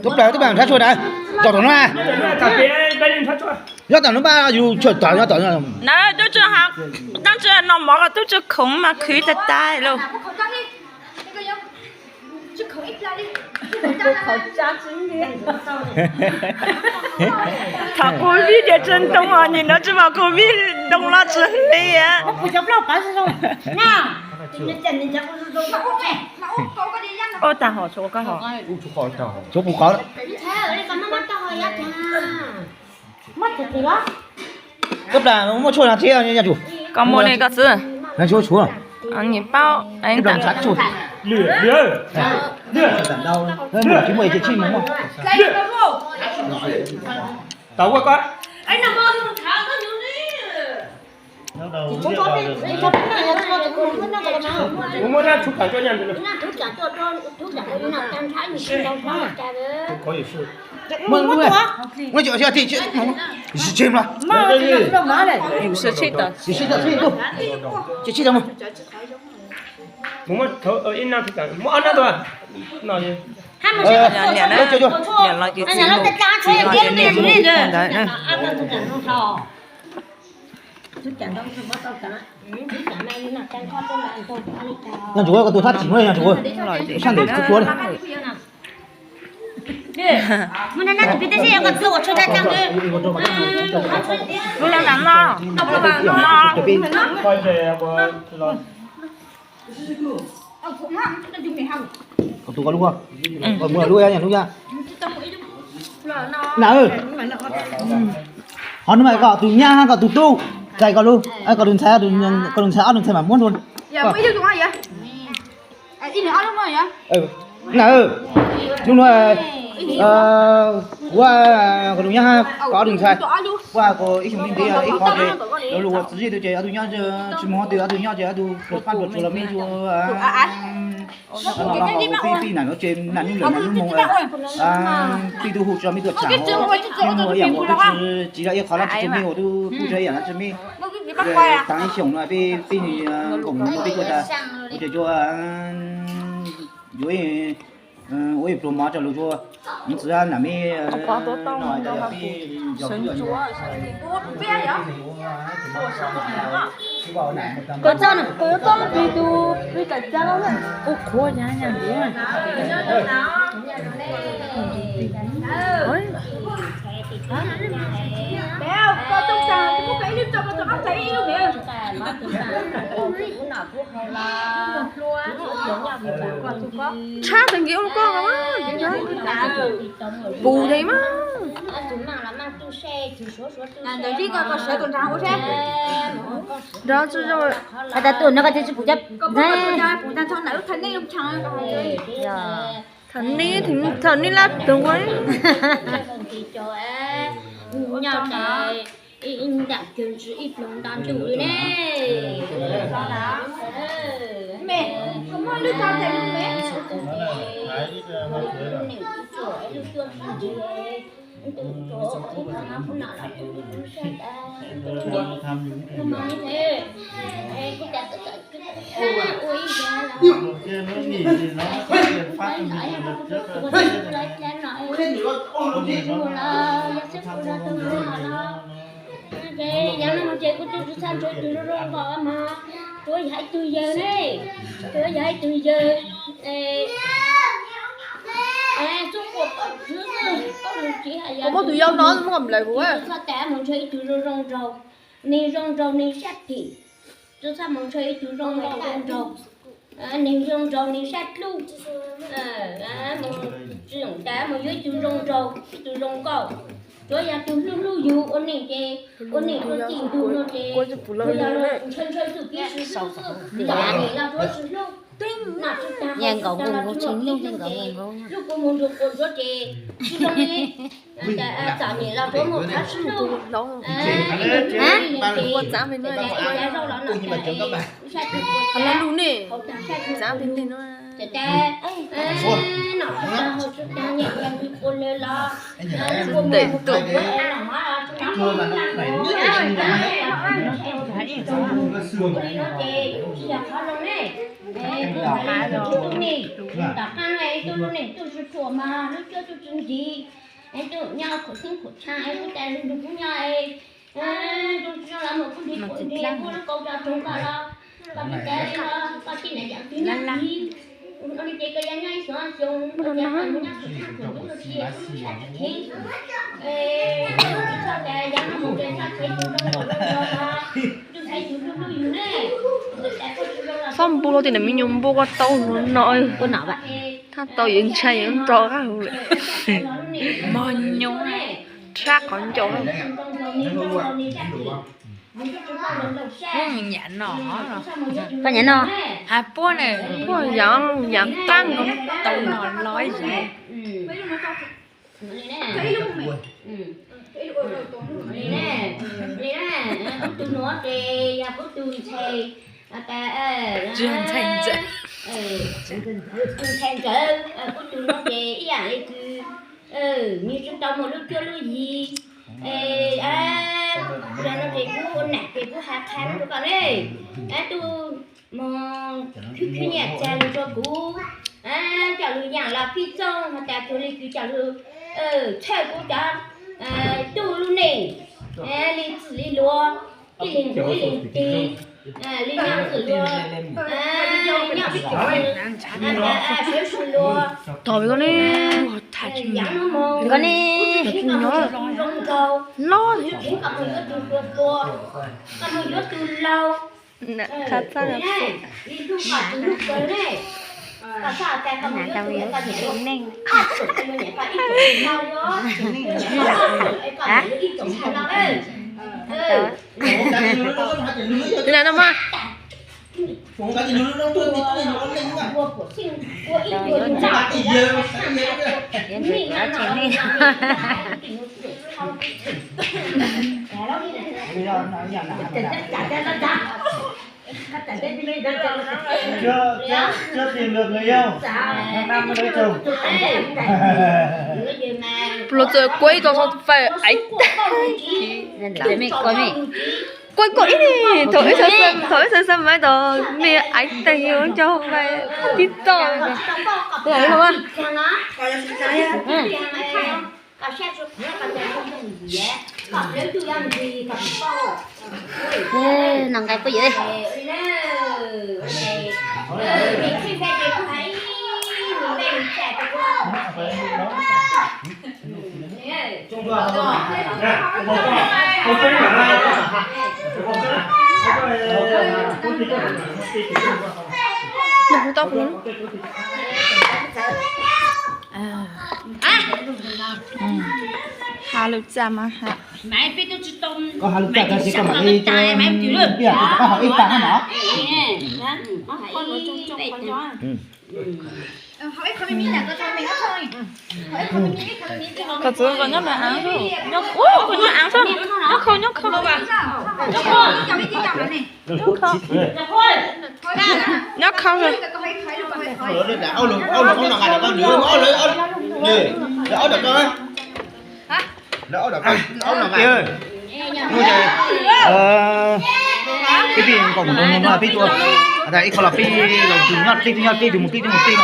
Tub plaws tub plaws nrhab tshuaj ntawd, zaum tom no, nyob tom no mas yus tshwm tom nyob tom no. Na tub tsi, dab tsi no mov ko tub tsi khoov mas khwv tag tag lauj. Thaum covid tias tsi ntoo os, nim no tsi mas covid ntoo los tsi hli. Ua tag hos, tshuav kuv qhov. Koj plas muaj tshuaj no thiab, koj muaj li koj xwb. Tshuav, tshuav. Ib plam ntshav tshuaj. Tsis muaj ces tsij mus muaj. Tau ua koj. Kuv muab nab tshuaj kav coj nyaj ntawd. Muaj lub, muaj cov thiab, tseg mlo. Mus sib tawm, sib tawm, sib tawm mus. Mus muab ib nab, muab ob nab tuaj. Niam na, niam los ces txiv los ces niam mus ntawd na. Nyab Ntsuag, koj tus thab tsim no Nyab Ntsuag, sab ntawm tsuag tsuag li. Lub los nram no, lub los nram no. Koj tus koj lub, koj mus lub, lub, na. Qhov no mas koj tus nyab, koj tus tub, txais koj lub, koj tus ntxhais, koj tus ntxhais ob tug ntxhais mas muab rau. Na, hnub no kuv, koj tus nyab, koj ob tug ntxhais, kuv ib xyoo nti nti ib qho ces lawv lug ua txiv zej tug ces ob tug nyob tsis mus qhov twg, ob tug nyob ces ob tug pluas paj pluas tsuas los me tug. Pij pij nam nuv tsev nam nub lwm nam nub moog, pij tug hu tso me tuaj tsham, pij mus ib yam uas tub tsi tsiv dlawb ib qho dlaab tsi tug me uas tub tsi ib yam dlaab tsi me. Taag ib xyoos no peb pij nkoos no peb tuaj tas, ua tseem cua, yuav ua ib pluag mov rau lug cua, txiv nam me no peb yog Tshab tag nkiv ua koj pus li mas. Nrog tsis zoo. Has tas tuaj no koj tsis pum cab. Thaum nej, thaum nej lab tug ua. Nyob tes ib ntam kawg ntsis ib pluag nta ntuj li ne. Ces yog no ces kuv twb tsis txhaj ntsib tus zoo zoo nkaus mas, tsuav yog ib tug yawg ne, tsuav yog ib tug yawg. Txuj quas pom txwv, koj mus tsis hais yog muab tus yau no muab nplaim kuv, txhob tas mus ntsib ib tug zoo zoo nraug, neeg zoo nraug neeg sab phim, txhob mus ntsib ib tug zoo nraug, neeg zoo nraug neeg sab dlub. Mus tsis zoo tas mus yuav ib tug zoo nraug ib tug zoo nkauj, tsuav yog tus hlub hlub yus ua neej ces, ua neej ua txij ntug no ces, tsuav yog ntshaw ntshaw txuj kev sib hlub xwb, txom nyem los tsuav sib hlub. Noj tsis tag haus tsis tag mas tsis muaj kev sib hlub ces, lub kua muag nrug quas ntsuav ces tsis zoo li. Txom nyem los tsuav muaj qhov sib hlub. Ua txav me no, ua txav me no, ua txav me no. Ces noj tsis tag haus tsis tag nyiam nyiam ntxwg quas lawm los, lub kua muag nrug quas ntsuav es los hov los tsis tau. Ua li no ces tsis yog qhov zoo ne. Tus neeg tom qab no tus lub neej tuaj tsis thuam mas lub cuab tuaj tsis ntxiv. Es tus nyob khuam xeeb khuam tshaj es kuv cas nrug kuv nyob es tus tsis zoo los mus kuv nrhiav kuv nrhiav kuv lub kaus rau rau koj los koj tsis cas li los koj tsis nam yam twg nyob li. Ua li ces koj yuav nyob ib xyoo xyoo koj cas koj mus nyob khuam tshaj khuam ntub los sis kuv mus sab tseem kheev. Txhob npu hlo tias nws me nyuam npu koj tau no no. Thaj tau yuav ntshai yuav nrog qab hauv lawm. Mog nyob rhab qhov ncauj. Nyam no, koj nyam no, puab ne, puab yam yam qab no tau no los. Kuv tus nuav ces yog kuv tus ntxhais, tus ntxhais ntxawm, kuv tus nuav ces ib yam li kws nws tsis tau muaj lub cuab lub yig. Yog no ces kuv ua nam ces kuv has qha rau koj ne, tub mog, khwv khwv nyiaj txag lug rua kuv, coj lug yaam los pib txooj has tas cuag li kws coj lug txhawb kuv cov tub lub neej li txwm li luag, ib leeg ntuj ib leeg tig, li nyob txwm luag, li nyob sib tw, sawv sib luag. Tom koj ne, koj ne, zoo nkaus, los koj moog yuav tug hluas hluas, koj moog yuav tug laug. Tus nam no mas. Pluag txawm kuaj ib tug xov fais aiv tag, kuaj kuaj ib, thaum ib xav xav mas tau me aiv tag ua cov fais tib toj. Noj nqaij puab yawm. Ha lwm txaj mas ha. Koj ha lwm txaj tab sis koj mam li ib tag no. Koj txwv koj nyob me aav, nyob aav xwb, nyob khau, nyob khau, nyob khau, nyob khau. Peb pib nkaus mus rau no peb tuaj, ib qho los peb los tus nyob tij, tus nyob tij, tus mus tij, tus mus tij no.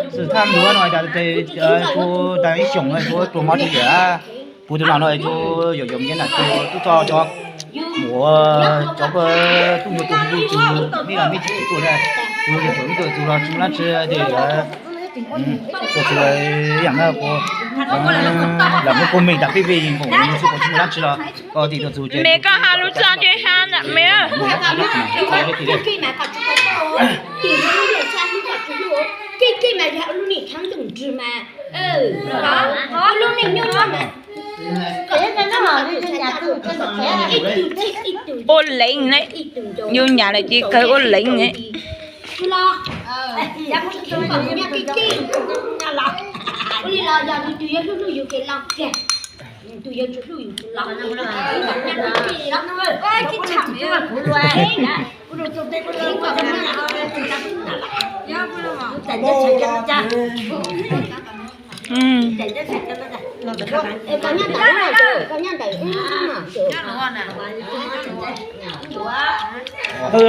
Xwm thaj ntuav no tas tes kuv tas ib xyoos kuv pluag mob rau yawm, kuv tus no no kuv yuav yuav me nyab nam tub txog cov muam cov tuj nyuag tus hu tus me los me tsis tuaj, kuv yuav tuaj ib tug tus los tsis muaj dab tsi ces tuaj txug yam no kuv lam muab kuv me tas peb peb nkaus mus xwb kuv tsis muaj dab tsi los koj tij tuaj txug ces me koj ha lub txaj ces ha ntawm me. Ua leej ne, yus nyam lawm ces kawg ua leej ne. Pob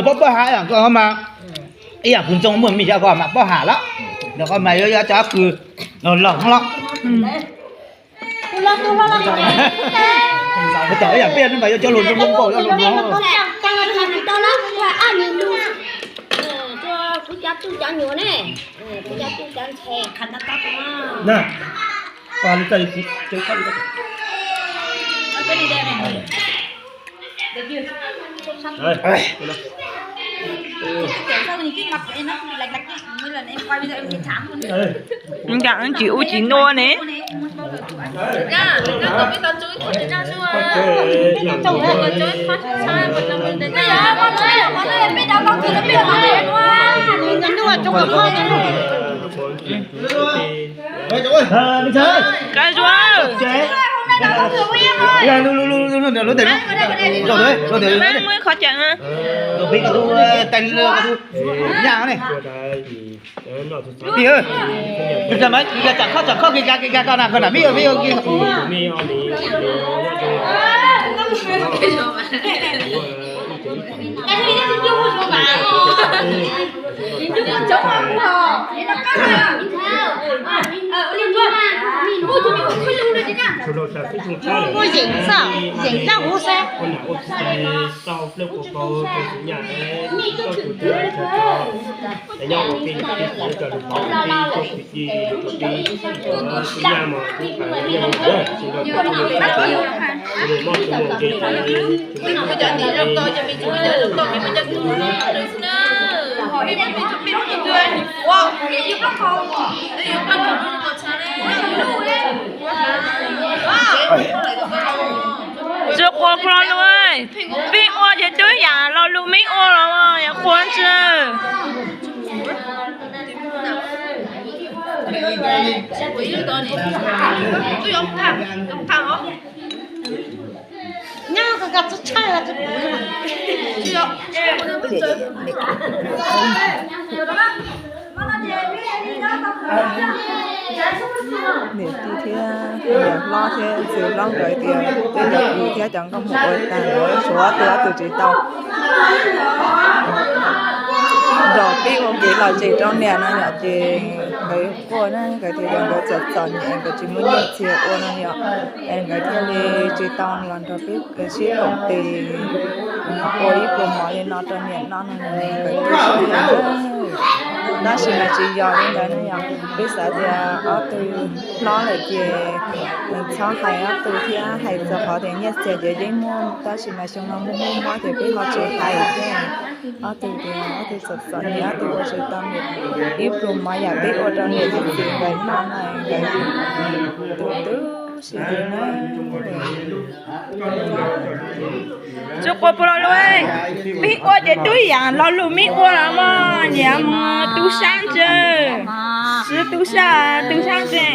pob hav mas ib yam kuv ntxoo muaj mis cov ko mas pob hav los, ntawm ko mas yuav cov kws los los. Tom ib yam peb mas yuav cov lus zoo zoo nkauj, cov lus zoo. Kuv cov tub cov nyuam ne, kuv cov tub cov ntxhais. Nws tsis ua tsis nua ne. Ka zuag, muaj qhov cawm. Tsam khob tsam khob kis kis kis ko na ko na vib vib. Muaj yeem xwb, yeem dab huv xwb. Tsis quas puas lo lus, peb ua ces twb yam lo lus meb ua los yog quas tsi. Niam tij thiab niam hlob thiab txiv hlob nkawd tias tej zaum kuv thiab cov nkauj muam ua tag lawm, tshuav ob tug ob tug tsis tau nrog peb ua kev lom zem rau niam no yom, ces nkawd quaj na, nkawd tias nkawd txom txom nyem, nkawd tsis muaj nyiaj txiag ua no yom, nkawd thiaj li tsis tau los nrog peb sib koom tes ua ib pluag mov li no rau niam no no, nkawd tu siab heev. Tab sis mas tsis yog li ntawd no yom, peb xav tias ob tug hlob lawm ces txhob hais ob tug thiab, hais txog qhov tias nyiaj txiag ces yeej muaj, tab sis mas xyoo no muaj muaj mob ces peb ho tsis hais thiab. Ob tug tias ob tug txom txom nyem, ob tug ua tsis tau niam, ib pluag mov yam peb ua rau niam thiab txiv nkawd noj no nkawd tu tu siab heev na. Tsis quas puas lo lus, peb ua ces twb yam lo lus meb ua los mas niam mus tu sab ntse. Sib tu sab, tu sab ntse.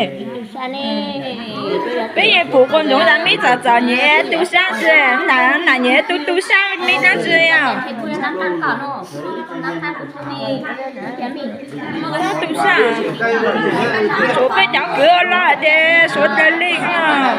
Peb yeej pum quas ntsoov tas meb txom txom nyem tu sab ntse, nam nyem tu tu sab meb dab tsi os. Tu sab, tshuav peb cov kwv ua los hais tias suav raws li os.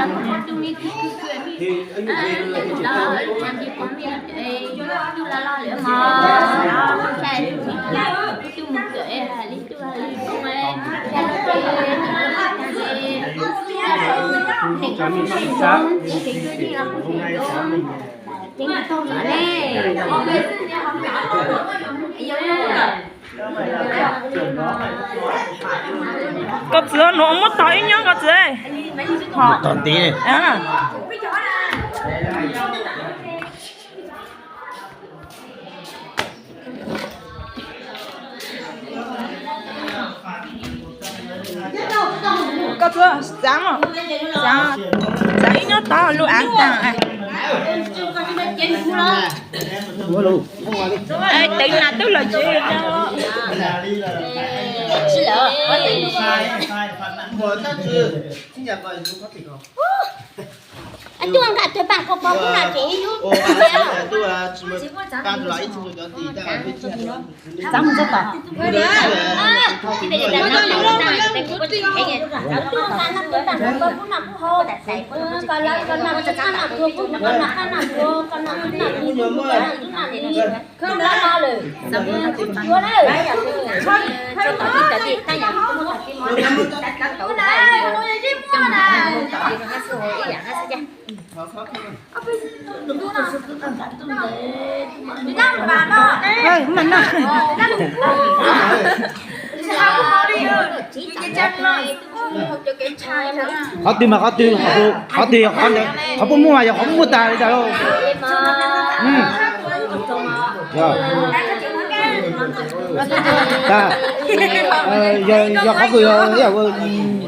Koj txiv, nws muab tog ib nyob koj txiv. Tog ntiv. Koj txiv, xav, xav ib nyob tog lub av tag. Tev nas twb los tsev. Tuaj nqa tus paj koj pog kuv no ces yus txav mus txog tom. Qhov twg mas qhov twg, qhov twg, qhov puas muaj mas yog qhov muaj tas li tas lauj. Yog qhov kws,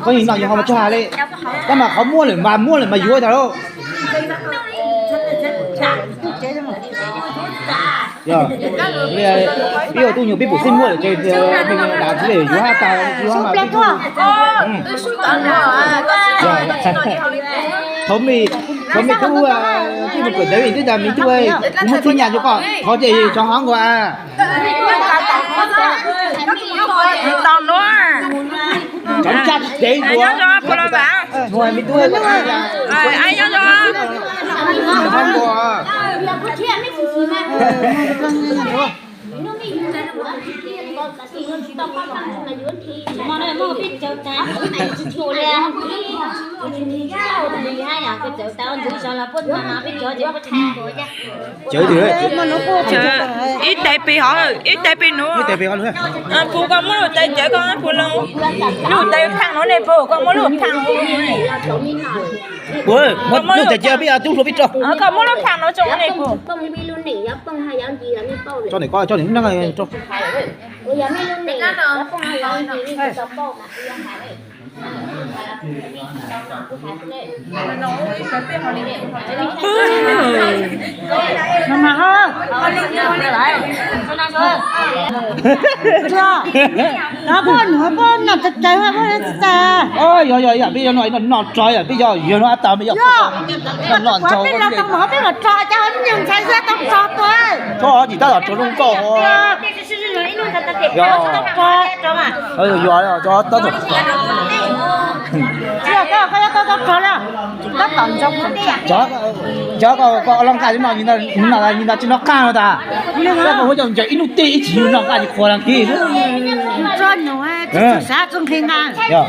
qhov yim no yog ho mas tsis has li, tab mas qhov muaj lawm mas muaj lawm mas yuav tas lauj. Peb ua tuaj nyuag peb pum xij muaj lawm ces dav xwb li yuav hab tas yuav hab mas. Thov me, thov me tub, tij mus kawm ntawv twb tas me tub, kuv muab txhib nyas rau koj thov ces tsov hov nkaus. Tsov ntsa tsis tev ntua. Me tub, hov nkaus. Cawv twg? Ib tes pis hov, ib tes pis nuav. Puas koj muab lub tes cawv koj puas lub tes pheej nuav ne, puas koj muab lub pheej. Lub tes cawv peb tub hluas peb tso. Koj muab lub pheej nuav tso ne puas. Yog, yog, yog, peb yuav noj ib noj tso, yog peb yuav yog noj tso, yog peb yuav yog noj ab tas me yog noj noj ntxaug peb los tso, peb los tso, cas nyuj ntxhais xwb tau tso tuaj. Tso tsis tab tom tso zoo nkauj. Yog, yog, tab tom. Cov koj, koj loj nqa no, no tsis noj qab no tas. Koj ua coj ncaws ib hnub tej ib tsis yug noj qab tsis qhuas las kiv. Yog.